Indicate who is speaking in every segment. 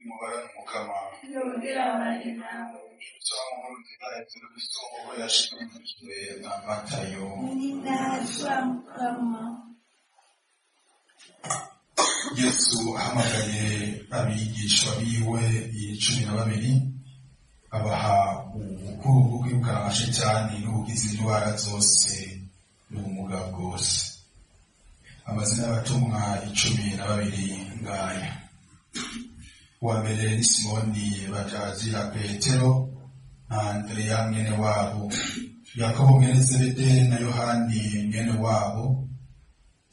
Speaker 1: Nimuhorane Umukama.
Speaker 2: Yongere abane nawe.
Speaker 1: Isomo nziza ya Kristo yashikirijwe na Matayo.
Speaker 2: Ninazwa Mukama.
Speaker 1: Yesu ahamagaye abigishwa biwe 12, abaha ubukuru bwo kwirukana amashetani n'ubugizi indwara zose n'ubumuga bwose. Amazina y'abatumwa 12 ngaya: uwa mbere ni Simoni batazira Petero, na Andereya mwene wabo, Yakobo mwene Zebede na Yohani mwene wabo,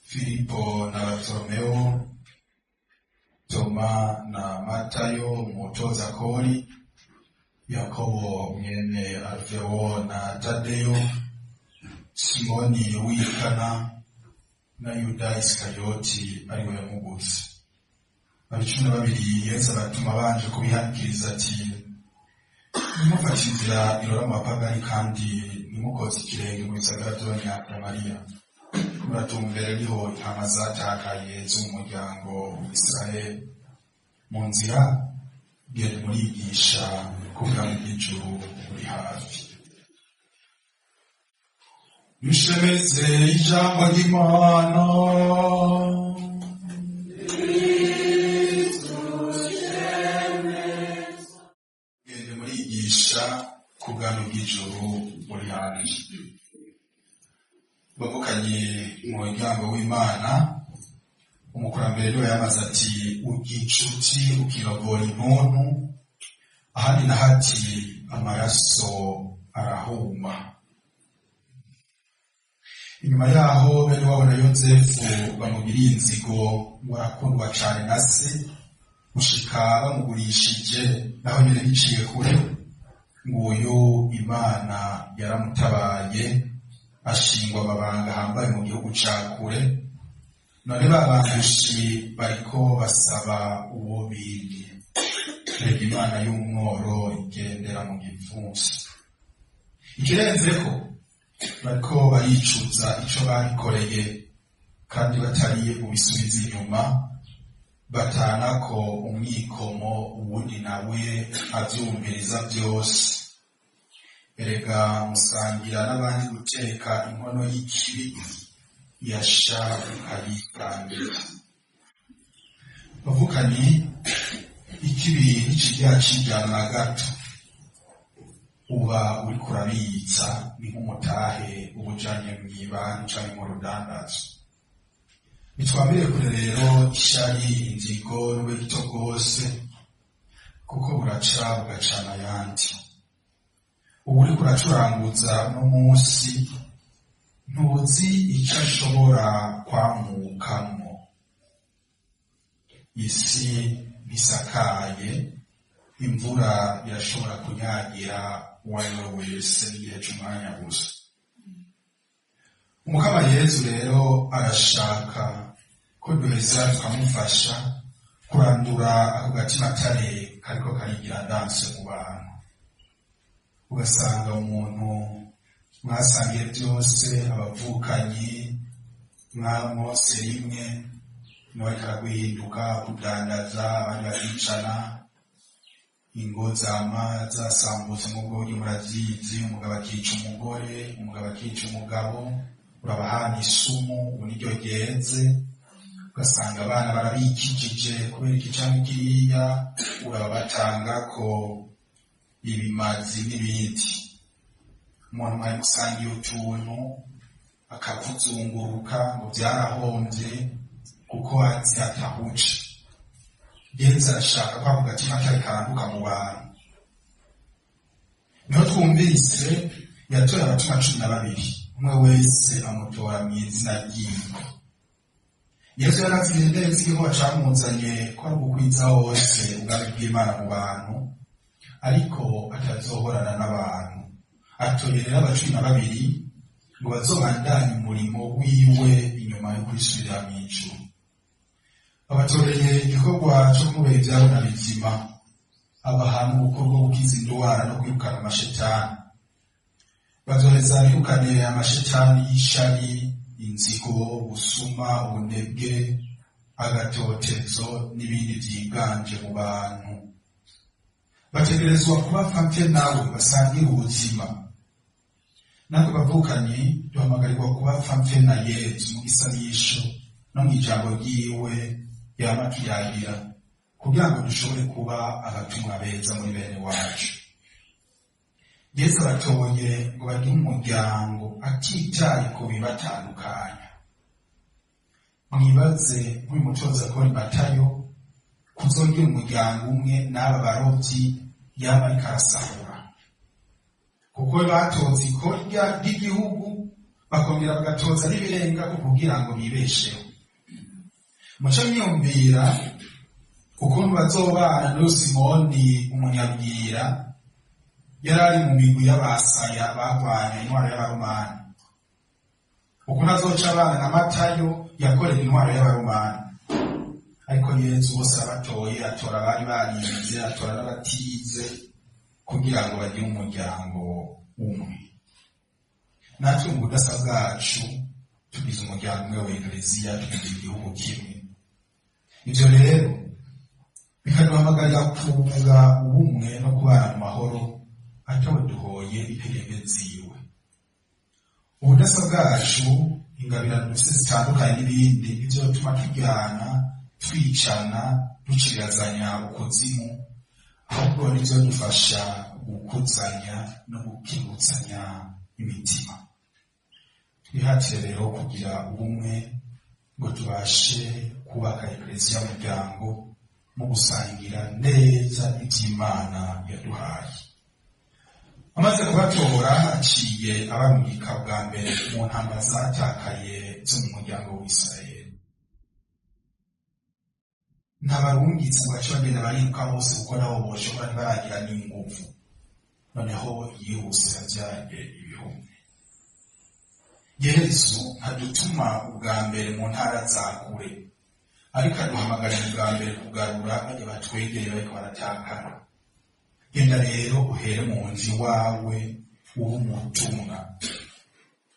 Speaker 1: Filipo na Bartolomeo, Toma na Matayo umutoza kori, Yakobo mwene Alfeo na Tadeyo, Simoni w'Ikana na Yuda Isikariyoti ariwe yamuguze. Abo 12 Yesu abatuma banje kubihanikiriza ati: "Ntimufate inzira irora mu bapagani, kandi ntimukoze ikirenge mu bisagara vy'Abanyasamariya. Muratumbere niho intama zatakaye zo mu muryango w'Isiraheli. Mu nzira genda murigisha ko ubwami bw'ijuru buri hafi." Dushemeze ijambo ry'Imana. Gende murigisha ko ubwami bw'ijuru buri hafi. Bavukanye mu muryango w'Imana, umukurambere niwe yamaze ati: "Urya inshuti ukirogora intuntu, ahandi na hati amaraso arahuma." Inyuma yaho bene wabo na Yozefu bamugiriye inzigo ngo arakundwa cane na se, gushika bamugurishije, naho nyene biciye kure. Nguyu Imana yaramutabaye, ashingwa amabanga ahambaye mu gihugu ca kure. None babangushi bariko basaba uwo bimye. Rega Imana y'umworo igendera mu gipfunsi. Ikirenzeko, bariko baricuza ico babikoreye, kandi batariye ubisubiza inyuma, batanako umwikomo, uwundi nawe avyumviriza vyose. Erega musangira n'abandi guteka inkono y'ikibi, yasha ukayitangira. Bavukanye, ikibi ntikijya kijana na gato. Uba uriko urabitsa, ni nk'umutahe uba ujanye mw'ibanki canke mu rudandazo. Nitwambire kure rero ishari, inzigo n'ubugito bwose, kuko buraca bugacana ayandi. Uba uriko uracuranguza uno munsi, ntuzi ico ashobora kwamukamwo. Isi ntisakaye, imvura irashobora kunyagira uwo ari we wese n'igihe c'umwanya gusa. Umukama Yezu rero arashaka ko duheza tukamufasha kurandura ako gatimatare kariko karigira danse mu bantu, ugasanga umuntu mwasangiye byose, abavukanyi mwamose rimwe, nawe ariko araguhinduka kudandaza, abandi bakicana, ingo zama zasambutse nk'ubwo buryo murazizi. Umugabo akica umugore, umugabo akica umugabo, urabahana isumu ubu niryo ryeze. Ugasanga abana barabikijije kubera iki canke kiriya, urabatangako ibimazi n'ibindi. Umuntu mwari musangiye utuntu akakuzunguruka ngo byarahomvye, kuko azi atahuca. Yezu arashaka ko ako gatima kari karanduka mu bantu. Niho twumvise yatoye abatumwa 12, umwe wese amutora mw'izina ryiwe. Yesu yari azi neza igikorwa camuzanye ko ari ugukwiza hose ubwami bw'Imana mu bantu, ariko atazohorana n'abantu. Atoye rero aba 12 ngo bazobandanye umurimo wiwe inyuma yo kwisubirira mw'ijuru. Abatoreye igikorwa co kumubera ivyabona bizima, abaha n'ubukuru bwo gukiza indwara no kwirukana amashetani. Bazoheza birukane amashetani y'ishari, inzigo, ubusuma, ubunebwe. Agatotezo n'ibindi vyiganje mu bantu. Bategerezwa kuba famfye nawe basangira ubuzima. Natwe bavukanyi duhamagarirwa kuba famfye na Yezu mu gisabisho no mw'ijambo ryiwe yama tuyagira, kugira ngo dushobore kuba abatumwa beza muri bene wacu. Yezu abatoye ngo bagire umuryango atitaye ku bibatandukanya. Mwibaze nk'uyu mutoza kori Matayo kuzogira umuryango umwe n'aba barovyi yaba ariko arasahura, kuko batoza ikorya ry'igihugu bakongera bagatoza n'ibirengako kugira ngo bibesheho. Muce myumvira ukuntu bazobana n'uyu Simoni umunyabwira yari ari mu migwi y'abasaya barwanya intwaro y'abaromani, ukuntu azoca abana na Matayo yakorera intwaro y'abaromani. Ariko Yezu bose abatoye, atora abari barize, atora n'abatize, kugira ngo bagire umuryango umwe. Natwe mu budasa bwacu tugize umuryango umwe wa Ekleziya, tugize igihugu kimwe. Ivyo rero bikaduhamagarira kunga ubumwe no kubana mu mahoro atawe duhoye intege ziwe. Ubudasa bwacu, ingabirano dufise zitandukanye n'ibindi, bivyotuma turyana, twicana, ducirazanya ukuzimu, ahubwo nivyo dufasha gukuzanya no gukibutsanya imitima. Twihatire rero kugira ubumwe ngo tubashe kubaka Ekleziya muryango mu gusangira neza ivy'Imana yaduhaye. Amaze kubatora, aciye abarungika bwa mbere mu ntama zatakaye zo mu muryango w'Isirayeli. Ntabarungitse ngo bace bagenda bariruka bose, kuko nabo boshobora ntibaragira n'inguvu. Noneho yihuse yavyaye ibihumbi. Yezu ntadutuma ubwa mbere mu ntara za kure, ariko aduhamagarira ubwa mbere kugarura barya batwegereye bariko baratakara. Genda rero uhere mu nzu iwawe ube umutumwa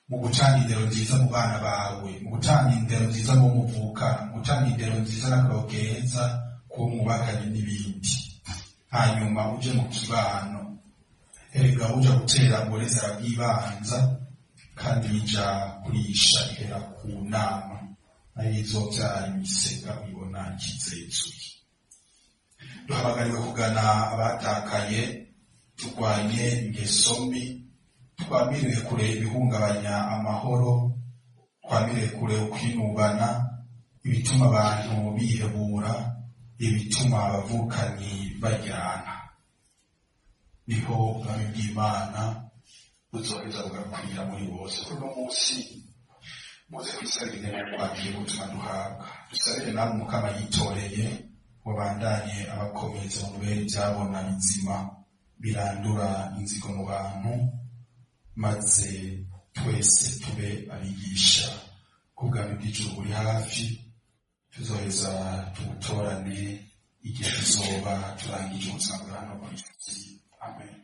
Speaker 1: mu gutanga indero nziza mu bana bawe, mu gutanga indero nziza mu muvukana, mu gutanga indero nziza n'akaroro keza kuwo mwubakanye n'ibindi. Hanyuma uje mu kibano, erega uja gutera uburezi arabwibanza, kandi bija kurisha ihera ku nama, nayo izovyara imisega uyibona ikizezuye. Duhamagariwe kugana abatakaye, turwanye ingeso mbi, twamirire kure ibihungabanya amahoro, twamirire kure ukwinubana, ibituma abantu bihebura, ibituma abavukanyi baryana. Niho ubwami bw'Imana buzoheza bugakwira muri bose. Kuri uno munsi muze kwisabira intebe twagiye gutuma duhabwa, dusabire nawe Umukama yitoreye wabandanye abakomeza mu bere ivyabona bizima birandura inzigo mu bantu, maze twese tube abigisha k'ubwami bw'ijuru buri hafi. Tuzoheza tubutorane igihe tuzoba turangije ubuzima bwa hano kw'isi. Amen.